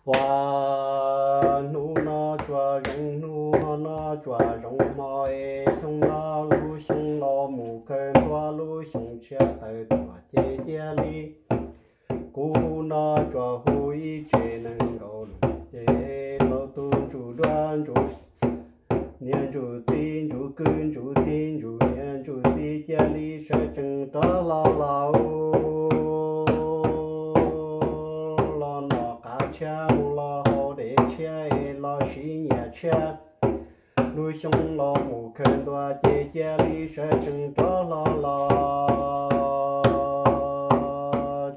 Ua, hnub no tsuas zoo hnub, hmo no tsuas zoo hmo es xyoo no lub xyoo los mus kawg ntua, lub xyoo tshiab tawm tuaj ces cia li kuv hu no tsuas hu ib tsev neeg nkaus lus ces tau tu ntsuj duab ntsuj niam ntsuj txiv ntsuj kwv ntsuj tij ntsuj niam ntsuj txiv cia li sawv tsees rov hlo los, los nom qav tshiab mus los haus dej tshiab es los siv nyiaj tshiab. Lub xyoo los mus kawg ntua ces cia li sawv tsees rov hlo los,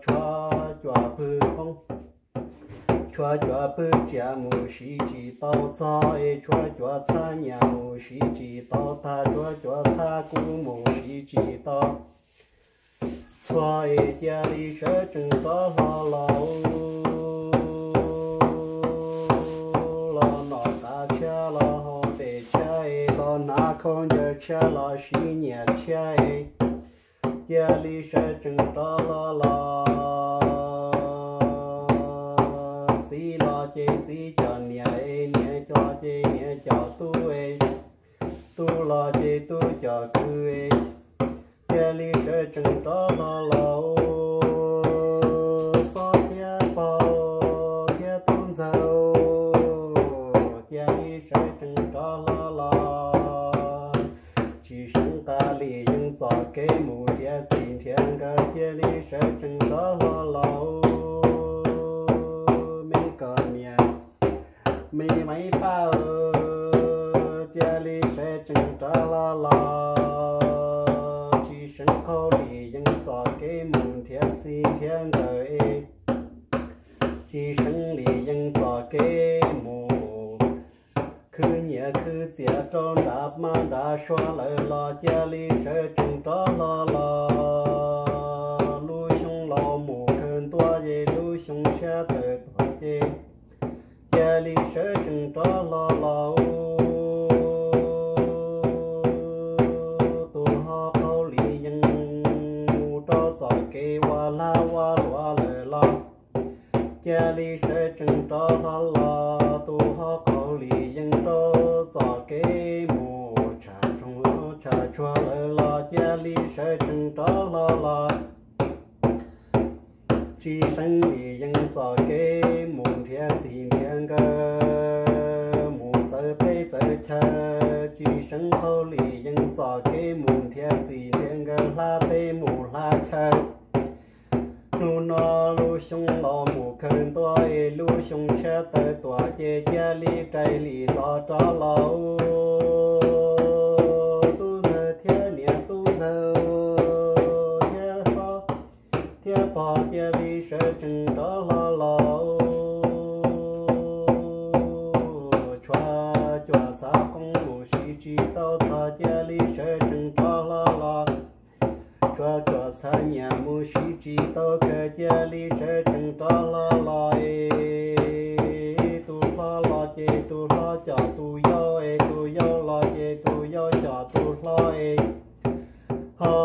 tshuav cua pw qoob, tshuav cua pw tsiaj mus siv tsis tau txog es tshuav cua txhab nyiaj mus siv tsis tau tag, tshuav cua txhab kub mus siv tsis tau txog es cia li sawv tsees rov hlo los, los nom qav tshiab los haus dej tshiab es los hnav khaub ncaws tshiab los siv nyiaj tshiab es cia li sawv tsees rov hlo los. Txiv los ces txiv coj niam es niam los ces niam coj tub es tub los ces tub coj kwv es cia li sawv tsees rov hlo los. Xob thiab pog thiab tub ntxawg cia li sawv tsees rov hlo los. Tsis seev qab li yeej txoj kev mus nrhiav txij nrhiav nkawm cia li sawv tsees rov hlo los. Me koj niam, me maiv pab cia li sawv tsees rov hlo los. Tsis seev qab li yeej txoj kev mus nrhiav txij nrhiav nkawm es tsis seev li yeej txoj kev mus khwv nyiaj khwv txiaj rau nram mab nram suav lawm los cia li sawv tsees rov hlo los. Lub xyoo los mus kawg ntua ces lub xyoo tshiab tawm tuaj ces cia li sawv tsees rov hlo los. Tus ho qab li yeej mus rau txoj kev ua lag ua luam lawm los cia li sawv tsees rov hlo los. Tus ho qab li yeej rau txoj kev mus tshaj tshua lawm los cia li sawv tsees rov hlo los. Tsis seev li yeej txoj kev mus nrhiav txij nrhiav nkawm mus txawv teb txawv chaw. Tsis seev qab li yeej txoj kev mus nrhiav txij nrhiav nkawm hla teb mus hla chaw. Hnub no lub xyoo los mus kawg ntua es lub xyoo tshiab tawm tuaj ces cia li raws li los rov los. Tub ntxawg thiab niam tub ntxawg thiab xob thiab pog cia li sawv tsees rov hlo los. Tshuav cua txhab qoob mus siv tsis tau txog cia li sawv tsees rov hlo los. Tshuav cua txhab nyiaj mus siv tsis tau kawm cia li sawv tsees rov hlo los es. Tus hlob los ces tus hlob coj tus yau es tus yau los ces tus yau coj tus hlob es ho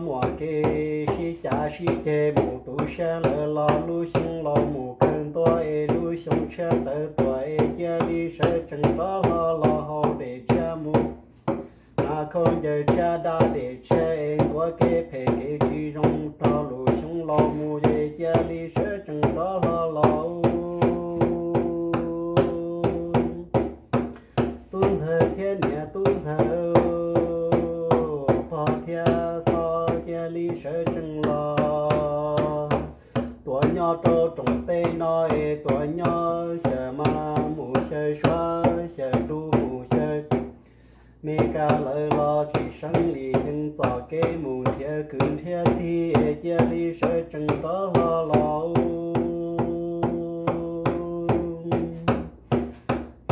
muaj kev sib cav sib ceg mus tu siab lawm los lub xyoo los mus kawg ntua es lub xyoo tshiab tawm tuaj es cia li sawv tsees rov hlo los haus dej tshiab mus hnav khaub ncaws tshiab dab dej tshiab es ntxuav kev phem kev tsis zoo rau lub xyoo los mus es cia li sawv tsees rov hlo los. Tub ntxawg thiab niam tub ntxawg, pog thiab xob cia li sawv tsees los. Tuaj nyob rau rooj teb no es tuaj nyob xyaw mab mus xyaw suav xyaw dub mus xyaw Mes Kas lawm los tsis seev li yeej txoj kev mus nrhiav kwv nrhiav tij es cia li sawv tsees rov hlo los.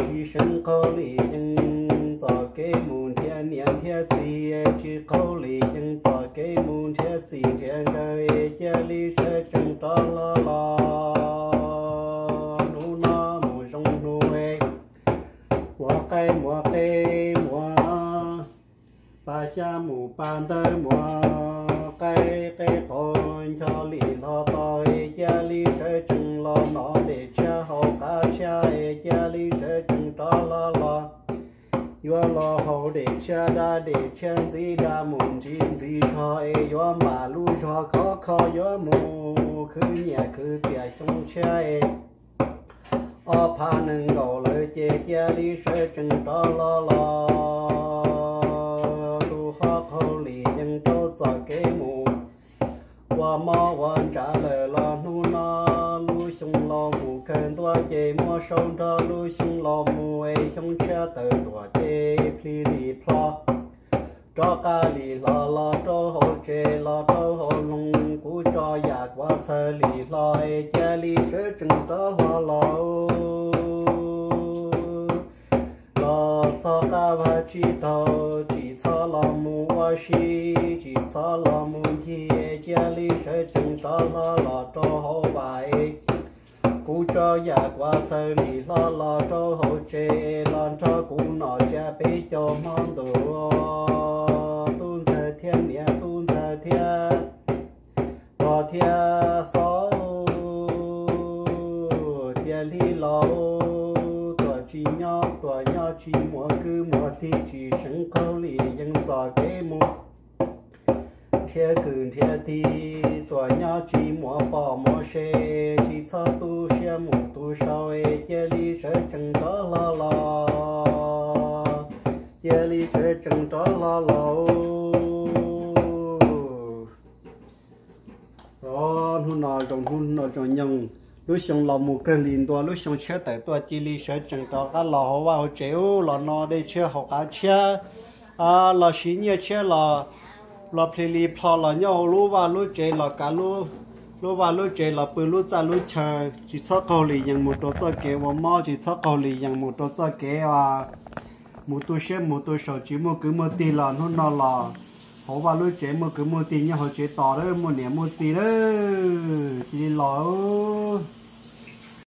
Tsis seev qab li yeej txoj kev mus nrhiav niam nrhiav txiv es tsis qab li yeej txoj kev mus nrhiav txij nrhiav nkawm es cia li sawv tsees rov hlo los. Hnub no mus zoo hnub es muaj qaib muaj qe muaj pa xyab mus pa ntawv muaj qaib qe qos ncho li hlo tau es cia li sawv tsees los nov dej tshiab haus qab tshiab es cia li sawv tsees rov hlo los. Yuav los haus dej tshiab dab dej tshiab ntxiv dab mus ntxiv ntxiv zog es yuav npam lub zog khov kho yuav mus khwv nyiaj khwv txiaj xyoo tshiab es ob phav nees nkaum lawm ces cia li sawv tsees rov hlo los. Tus hlob Qaug Lis yeej rau txoj kev mus ua mob ua ntsav lawm los hnub no lub xyoo los mus kawg ntua ces muab sau nrog lub xyoo los mus es xyoo tshiab tawm tuaj ces plhis li plho rov qab li hlo los rau hauv tsev los rau hauv loog. Kuv tso yam kuav txhawj li hlo es cia li sawv tsees rov hlo los. Los txog qab vaj tsib taug tsis txhob los mus ua si, tsis txhob los mus ncig es cia li sawv tsees rov hlo los rau hauv vaj es kuv tso yam kuav txhawj li hlo los rau hauv tsev los nrog kuv noj tsiab peb caug hmo ntuj. Tub ntxawg thiab niam tub ntxawg thiab pog thiab xob, cia li los tuaj tsis nyob tuaj nyob tsis muaj kwv muaj tij, tsis seev Qaug Lis yeej txoj kev mus nrhiav kwv nrhiav tij, tuaj nyob tsis muaj poj muaj sev, tsis txhob tu siab mus tu sau es cia li sawv tsees rov hlo los, cia li sawv tsees rov hlo los. Os, hnub no zoo, hnub no zoo nyoog, lub xyoo los mus kawg li ntua, lub xyoo tshiab tawm tuaj cia li sawv tsees rov qab los hauv vaj hauv tsev ub, los noj dej tshiab haus qab tshiab, los siv nyiaj tshiab los, los plhis li plho los nyob hauv lub vaj lub tsev los kav lub vaj lub tsev los pw lub txaj lub chaw, tsis txhob Qaug Lis yeej mus rau txoj kev ua mob, tsis txhob Qaug Lis yeej mus rau txoj kev mus tu siab mus tu sau tsis muaj kwv muaj tij los hnub no los hauv vaj lub tsev muaj kwv muaj tij nyob hauv tsev tos lawm, muaj niam muaj txiv lawm, cia li los.